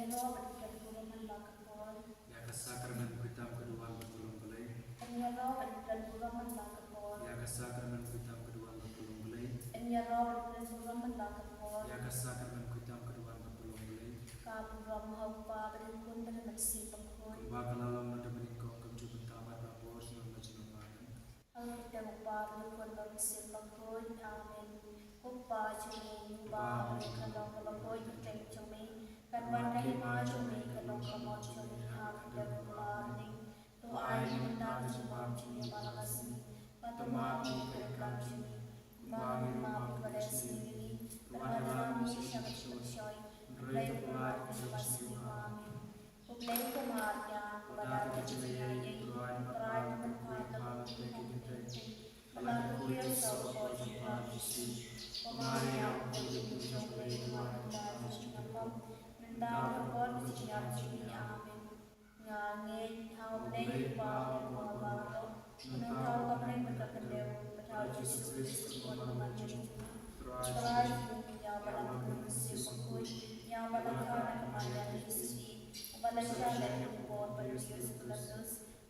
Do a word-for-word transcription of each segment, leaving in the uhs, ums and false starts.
Ïaroh bad plan burom man la ka por. Ïa ka sakramen Baptism ka duwan bad ka long Blei. Ïaroh bad plan burom man la ka por. Ïa ka sakramen Baptism ka duwan bad ka long Blei. Ïaroh bad plan burom man la ka por. Ïa ka sakramen Baptism ka duwan bad ka long Blei. Ka burom ha u Kpa bad ha u Khun bad ha u Mynsiem Bakhuid. Kumba ka la long naduh mynnyngkong, kumjuh mynta bad barabor, sha la ka jong u Kpa. Ha ka kyrteng u Kpa bad u Khun bad u Mynsiem Bakhuid. Amen. Ko Kpa jong ngi uba ha bneng, ka long ka bakhuid ka kyrteng jong me. Kan wan ka hima jong me, kan long ka mon jong me ha ka kyrteng u Kpa ha bneng. To ai ngi mynta ka jingbam jong ngi ha kane ka sngi. Bad to map ïa ki kyrkhu jong ngi, kumba ngi ruh map ïa kiba leh sngi ïa ngi. Wat lam ngi sha ka jingpynshoi, hynrei to pynlait ngi na ka bymjukut. Amen. U Blei u don bad phi, ha ka por jong phi, U Trai u don bad phi, ha ka por jong phi. Ba la kyrkhu ïa u Kpa jong phi Jisu. Ko Maria, u Blei, to ïeit ïa ngi, to ïeit ïa ngi, mynta bad ha ka por ka jingïap jong ngi. Amen. Nga ngeit ha U Blei Kpa, U Khun uba ha baroh, U Nongthaw uba ha bneng bad ka kynthei, bad ha U Jisu Khrist uba ha bneng bad ka kynthei, U Trai jong ngi, ïa uba la kyrkhu da U Mynsiem Bakhuid, ïa uba la kha na ka Maria Theisotti, uba la shah leh kum u bor ban ïoh sngewthuh,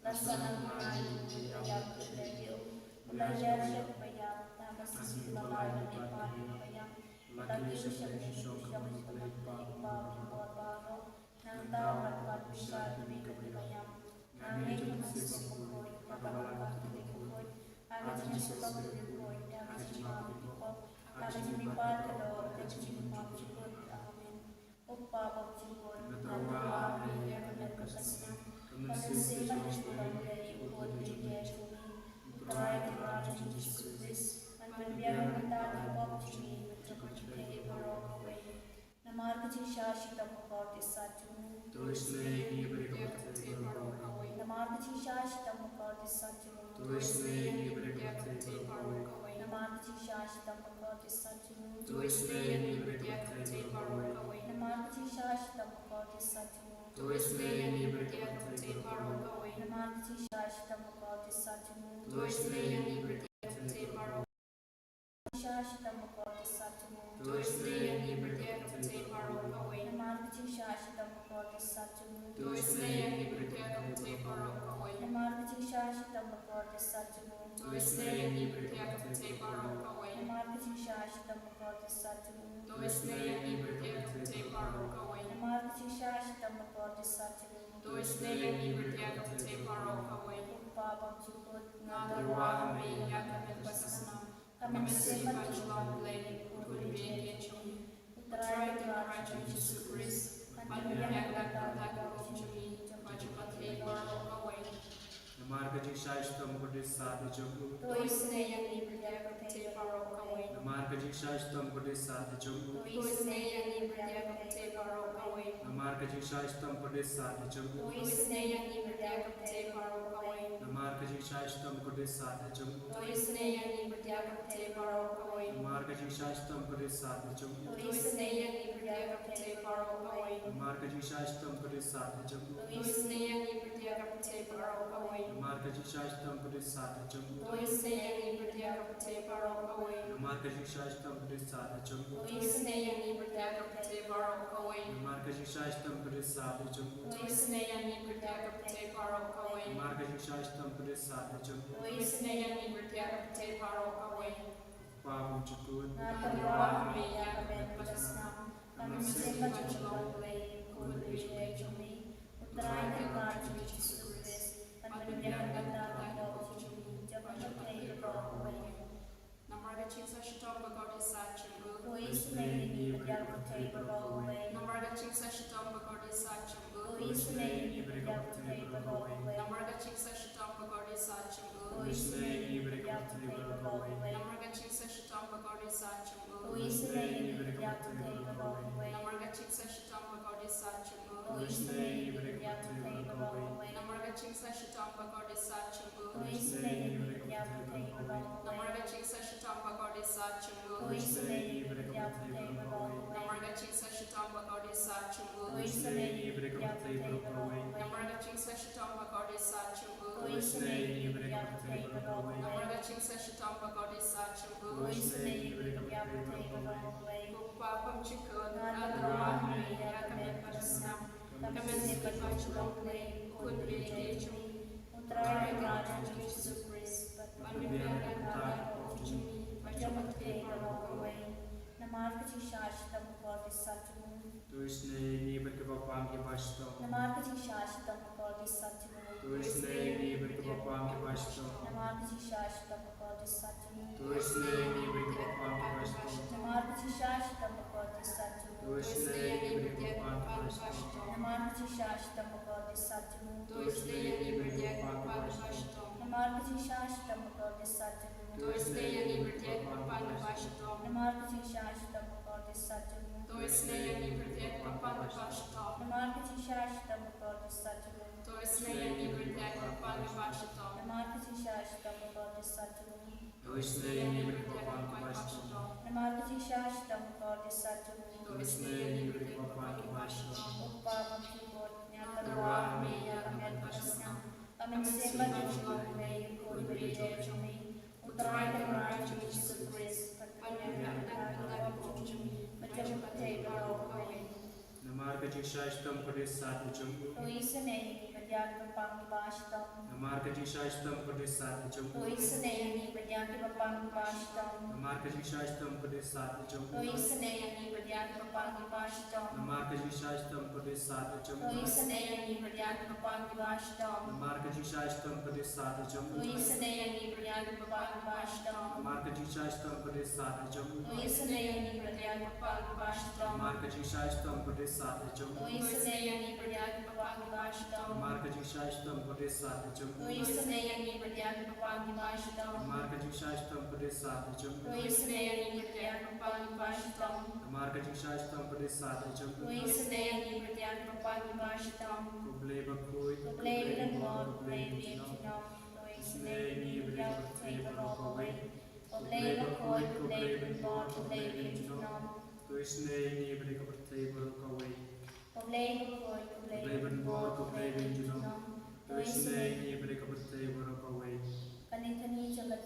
la sah na ka bynta jong U Blei, la ïap bad U Blei, la ïaid sha ka bynta, ha ka sngi kaba lai, la leit pat na ka bynta, la kiew sha ka shynrong kaba nyngkong U Blei Kpa uba ha bor baroh. Nangta bad pat pynshai ïa kaba ïap. Nga ngeit ha U Mynsiem Bakhuid, ha ka Balang Katholik bakhuid, ha ka jingïasyllok bakhuid, ha ka jingmap ïa ki pop, ha ka jingmihpat halor ka jingim bymjukut. Amen. Ko Kpa bymjukut, nga tyrwa ha me ïa ka met bad ka snam, ka mynsiem bad ka jinglong Blei, U Khun uba dei jong me, U Trai, U Trai jong ngi Jisu Khrist, ban pynbiang nangta ki pop jong ngi bad jong ka pyrthei baroh kawei. Namar ka jingshah shitom ka kordit sat jong u, to isynei ïa ngi bad ïa ka pyrthei baroh kawei. Namar ka jingshah shitom ka kordit sat jong u, to isynei ïa ngi bad ïa ka pyrthei baroh kawei. Namar ka jingshah shitom ka kordit sat jong u, to isynei ïa ngi bad ïa ka pyrthei baroh kawei. Namar ka jingshah shitom ka kordit sat jong u, to isynei ïa ngi bad ïa ka pyrthei baroh kawei. Namar ka jingshah shitom ka kordit sat jong u, to isynei ïa ngi bad ïa ka pyrthei baroh. Shah shitom ka kordit sat jong u, to isynei ïa ngi bad ïa ka pyrthei baroh kawei. Namar ka jingshah shitom ka kordit sat jong u, to isynei ïa ngi bad ïa ka pyrthei baroh kawei. Namar ka jingshah shitom ka kordit sat jong u, to isynei ïa ngi bad ïa ka pyrthei baroh kawei. Namar ka jingshah shitom ka kordit sat jong u, to isynei ïa ngi bad ïa ka pyrthei baroh kawei. Namar ka jingshah shitom ka kordit sat jong u, to isynei ïa ngi bad ïa ka pyrthei baroh kawei. Ko Kpa bymjukut, nga tyrwa ha me ïa ka met bad ka snam, ka mynsiem bad ka jinglong Blei, U Khun uba dei jong ngi, U Trai, U Trai jong ngi Jisu Khrist, ban pynbiang nangta ki pop jong ngi bad jong ka pyrthei baroh kawei. Namar ka jingshah shitom ka kordit sat jong u, to isynei ïa ngi bad ïa ka pyrthei baroh kawei. Namar ka jingshah shitom ka kordit sat jong u, to isynei ïa ngi bad ïa ka pyrthei baroh kawei. Namar ka jingshah shitom ka kordit sat jong u, to isynei ïa ngi bad ïa ka pyrthei baroh kawei. Namar ka jingshah shitom ka kordit sat jong u, to isynei ïa ngi bad ïa ka pyrthei baroh kawei. Namar ka jingshah shitom ka kordit sat jong u, to isynei ïa ngi bad ïa ka pyrthei baroh kawei. Namar ka jingshah shitom ka kordit sat jong u, to isynei ïa ngi bad ïa ka pyrthei baroh kawei. Namar ka jingshah shitom ka kordit sat jong u, to isynei ïa ngi bad ïa ka pyrthei baroh kawei. Namar ka jingshah shitom ka kordit sat jong u, to isynei ïa ngi bad ïa ka pyrthei baroh kawei. Namar ka jingshah shitom ka kordit sat jong u, to isynei ïa ngi bad ïa ka pyrthei baroh kawei. Namar ka jingshah shitom ka kordit sat jong u, to isynei ïa ngi bad ïa ka pyrthei baroh kawei. Ko Kpa bymjukut, nga tyrwa ha me ïa ka met bad ka snam, ka mynsiem bad ka jinglong Blei, U Khun uba dei jong me, U Trai, U Trai jong ngi Jisu Khrist, ban pynbiang nangta ki pop jong ngi bad jong ka pyrthei baroh kawei. Namar ka jingshah shitom ka kordit sat jong u, to isynei ïa ngi bad ïa ka pyrthei baroh kawei. Namar ka jingshah shitom ka kordit sat jong u, to isynei ïa ngi bad ïa ka pyrthei baroh kawei. Namar ka jingshah shitom ka kordit sat jong u, to isynei ïa ngi bad ïa ka pyrthei baroh kawei. Namar ka jingshah shitom ka kordit sat jong u, to isynei ïa ngi bad ïa ka pyrthei baroh kawei. Namar ka jingshah shitom ka kordit sat jong u, to isynei ïa ngi bad ïa ka pyrthei baroh kawei. Namar ka jingshah shitom ka kordit sat jong u, to isynei ïa ngi bad ïa ka pyrthei baroh kawei. Namar ka jingshah shitom ka kordit sat jong u, to isynei ïa ngi bad ïa ka pyrthei baroh kawei. Namar ka jingshah shitom ka kordit sat jong u, to isynei ïa ngi bad ïa ka pyrthei baroh kawei. Namar ka jingshah shitom ka kordit sat jong u, to isynei ïa ngi bad ïa ka pyrthei baroh kawei. Namar ka jingshah shitom ka kordit sat jong u, to isynei ïa ngi bad ïa ka pyrthei baroh kawei. Ko Kpa bymjukut, nga tyrwa ha me ïa ka met bad ka snam, Ka mynsiem ba shu long Blei, Khun ba ïeit jong ngi, U Trai Kynrad jong ngi Jisu Khrist, ban ïa pynbiang ïa ka jingpop jong ngi bad jong ka pyrthei baroh kawei. Namar ka jingshah shitom bakordit sat jong u. To isynei ïa ngi bad kiba pang kiba shitom. Namar ka jingshah shitom bakordit sat jong u. To isynei ïa ngi bad kiba pang kiba shitom. Namar ka jingshah shitom bakordit sat jong u. To isynei ïa ngi bad kiba pang kiba shitom. Namar ka jingshah shitom bakordit sat jong u. To isynei ïa ngi bad kiba pang kiba shitom. Namar ka jingshah shitom bakordit sat jong u. To isynei ïa ngi bad kiba pang kiba shitom. Namar ka jingshah shitom bakordit sat jong u. To isynei ïa ngi bad kiba pang kiba shitom. Namar ka jingshah shitom bakordit sat jong u. To isynei ïa ngi bad kiba pang kiba shitom. Namar ka jingshah shitom bakordit sat jong u. To isynei ïa ngi bad kiba pang kiba shitom. Namar ka jingshah shitom bakordit sat jong u. To isynei ïa ngi bad kiba pang kiba shitom. Namar ka jingshah shitom bakordit sat jong u. To isynei ïa ngi bad kiba pang kiba shitom. U Kpa ba kyrkhu, ïa ka dawa ha me ïa ka met bad ka snam. Ka mynsiem ba shu long Blei, Khun ba ïeit jong ngi, U Trai Kynrad jong ngi Jisu Khrist, ban ïa pynbiang ïa ka jingpop jong ngi bad jong ka pyrthei baroh kawei. Namar ka jingshah shitom bakordit sat jong u. To isynei ïa ngi bad ïa kiba pang kiba shitom. Namar ka jingshah shitom bakordit sat jong u. To isynei ïa ngi bad ïa kiba pang kiba shitom. Namar ka jingshah shitom bakordit sat jong u. To isynei ïa ngi bad ïa kiba pang kiba shitom. Namar ka jingshah shitom bakordit sat jong u. To isynei ïa ngi bad ïa kiba pang kiba shitom. Namar ka jingshah shitom bakordit sat jong u. To isynei ïa ngi bad ïa kiba pang kiba shitom. Namar ka jingshah shitom bakordit sat jong u. To isynei ïa ngi bad ïa kiba pang kiba shitom. Namar ka jingshah shitom bakordit sat jong u. To isynei ïa ngi bad ïa kiba pang kiba shitom. Namar ka jingshah shitom bakordit sat jong u. To isynei ïa ngi bad ïa kiba pang kiba shitom. Namar ka jingshah shitom bakordit sat jong u. To isynei ïa ngi bad ïa kiba pang kiba shitom. Namar ka jingshah shitom bakordit sat jong u. To isynei ïa ngi bad ïa kiba pang kiba shitom. Ko Blei bakhuid, ko Blei badonbor, ko Blei bymjuknom. To isynei ïa ngi bad ïa ka pyrthei baroh kawei. Ko Blei bakhuid, ko Blei badonbor, ko Blei bymjuknom. To isynei ïa ngi bad ïa ka pyrthei baroh kawei. Ko Blei bakhuid, ko Blei badonbor, ko Blei bymjuknom. To isynei ïa ngi bad ïa ka pyrthei baroh kawei. Ka Litany jong ka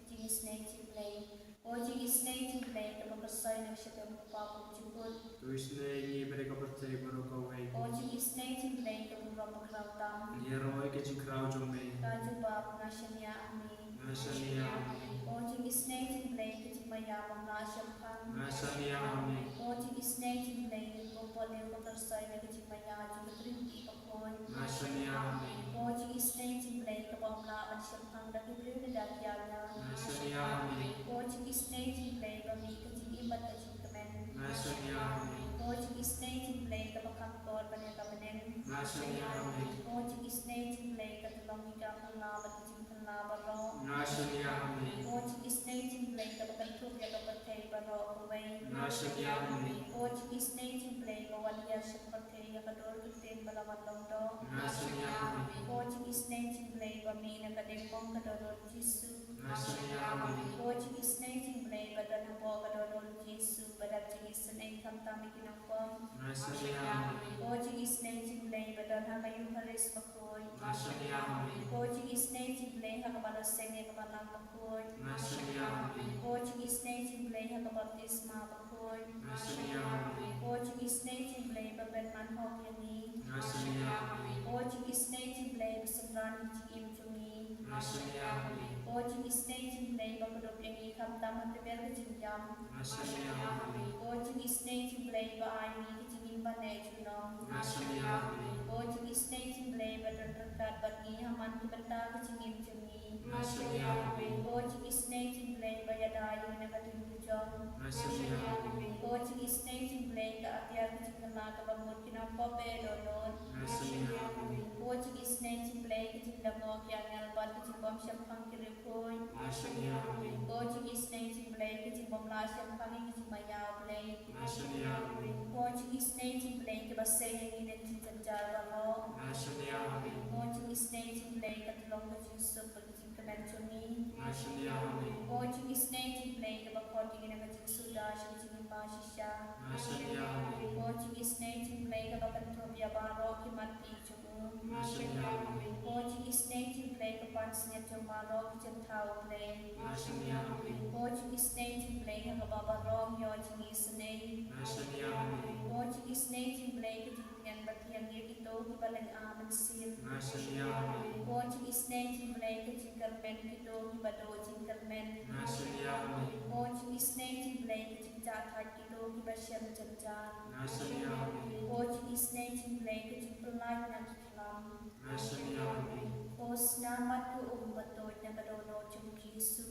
jingisynei jong U Blei. Ko jingisynei jong U Blei kaba khuid sha ka shadem u Kpa bymjukut. To isynei ïa ngi bad ïa ka pyrthei baroh kawei. Ko jingisynei jong U Blei ka burom bakhraw tam. Ïaroh ïa ka jingkhraw jong me. Ka jubab, nga shaniah ha me. Nga shaniah ha me. Ko jingisynei jong U Blei ka jingmaïa bym lah shemphang. Nga shaniah ha me. Ko jingisynei jong U Blei ka bym poi leh ka pyrshah na ka jingmaïa jong ka Triniti bakhuid. Nga shaniah ha me. Ko jingisynei jong U Blei ka bym lah ban shemphang da ki briew ne da ki angel. Nga shaniah ha me. Ko jingisynei jong U Blei ba mih ka jingim bad ka jingkmen. Nga shaniah ha me. Ko jingisynei jong U Blei kaba kham kor ban ïa ka bneng. Nga shaniah ha me. Ko jingisynei jong U Blei ka tyllong ïa ka phylla bad ka jingphylla baroh. Nga shaniah ha me. Ko jingisynei jong U Blei kaba kynthup ïa ka pyrthei baroh kawei. Nga shaniah ha me. Ko jingisynei jong U Blei ba wan hiar sha ka pyrthei ïa ka dur ka ktien ba la wan long doh. Nga shaniah ha me. Ko jingisynei jong U Blei ba mih na ka diengphna ka dohnud Jisu. Nga shaniah ha me. Ko jingisynei jong U Blei ba don hapoh ka dohnud Jisu ba dap jingisynei khamtam ïa ki nongpop. Nga shaniah ha me. Ko jingisynei jong U Blei ba don ha ka Eukharist bakhuid. Nga shaniah ha me. Ko jingisynei jong U Blei ha kaba la seng ïa ka Balang bakhuid. Nga shaniah ha me. Ko jingisynei jong U Blei ha ka baptisma bakhuid. Nga shaniah ha me. Ko jingisynei jong U Blei ba pynman hok ïa ngi. Nga shaniah ha me. Ko jingisynei jong U Blei ba synran ïa ka jingim jong ngi. Nga shaniah ha me. Ko jingisynei jong U Blei ba kdup ïa ngi khamtam ha ka ber ka jingïam. Nga shaniah ha me. Ko jingisynei jong U Blei ba ai ïa ngi ka jingim ba neh junom. Nga shaniah ha me. Ko jingisynei jong U Blei ba don ryngkat bad ngi ha man ki bynta ka jingim jong ngi. Nga shaniah ha me. Ko jingisynei jong U Blei ba ïada ïa ngi na ka ding dujok. Nga shaniah ha me. Ko jingisynei jong U Blei ka atiar ka jingkylla kaba mut ki nongpop ba dohnud. Nga shaniah ha me. Ko jingisynei jong U Blei ka jingdap noh ki angel bad ka jingbymshemphang ki riewkhuid. Nga shaniah ha me. Ko jingisynei jong U Blei ka jingbymlah shemphang ïa ka jingmaïa U Blei. Nga shaniah ha me. Ko jingisynei jong U Blei kaba sei ïa ngi na ka jingjynjar baroh. Nga shaniah ha me. Ko jingisynei jong U Blei ka tyllong ka jingsuk bad ka jingkmen jong ngi. Nga shaniah ha me. Ko jingisynei jong U Blei kaba khot ïa ngi na ka jingsuda sha ka jingim ba shisha. Nga shaniah ha me. Ko jingisynei jong U Blei kaba kynthup ïa baroh ki mat ki jong u. Nga shaniah ha me. Ko jingisynei jong U Blei ka pansngiat jong baroh ki jingthaw U Blei. Nga shaniah ha me. Ko jingisynei jong U Blei ha kaba baroh ngi ïoh jingisynei. Nga shaniah ha me. Ko jingisynei jong U Blei ka jing Ïa ba thiang ïa kito kiba lynga mynsiem. Nga shaniah. Ko jingisynei jong U Blei ka jingkyrmen kito kiba duh jingkyrmen. Nga shaniah. Ko jingisynei jong U Blei ka jingjahthait kito kiba shem jynjar. Nga shaniah. Ko jingisynei jong U Blei ka jingpyllait na ki khlam. Nga shaniah. Ko snam bad ko um ba tuid na ka dohnud jong U Jisu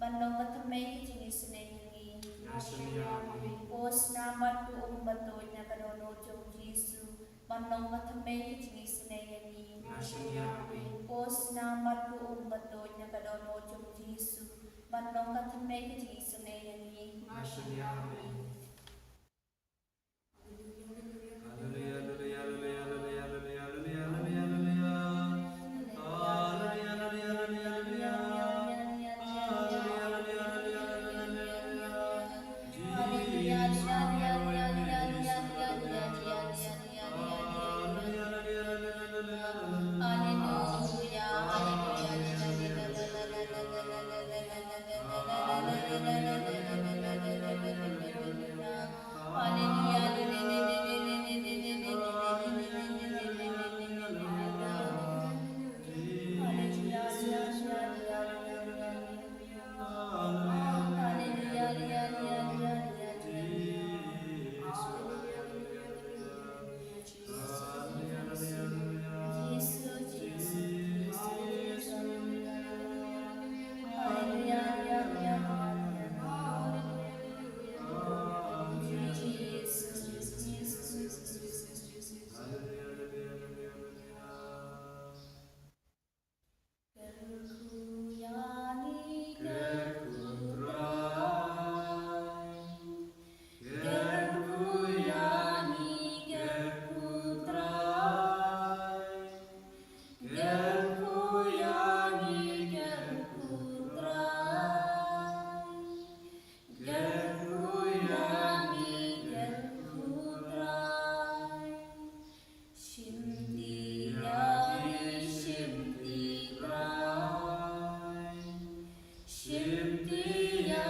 ban long ka thymmei ka jingisynei ïa ngi. Nga shaniah. Ko snam bad ko um ba tuid na ka dohnud jong U Jisu ban long ka thymmei ka jingisynei ïa ngi. Nga shaniah. Ko snam bad ko um ba tuid na ka dohnud jong U Jisu ban long ka thymmei ka jingisynei ïa ngi. Nga shaniah. Shim ti ïa ngi, shim ti Trai. Shim ti ïa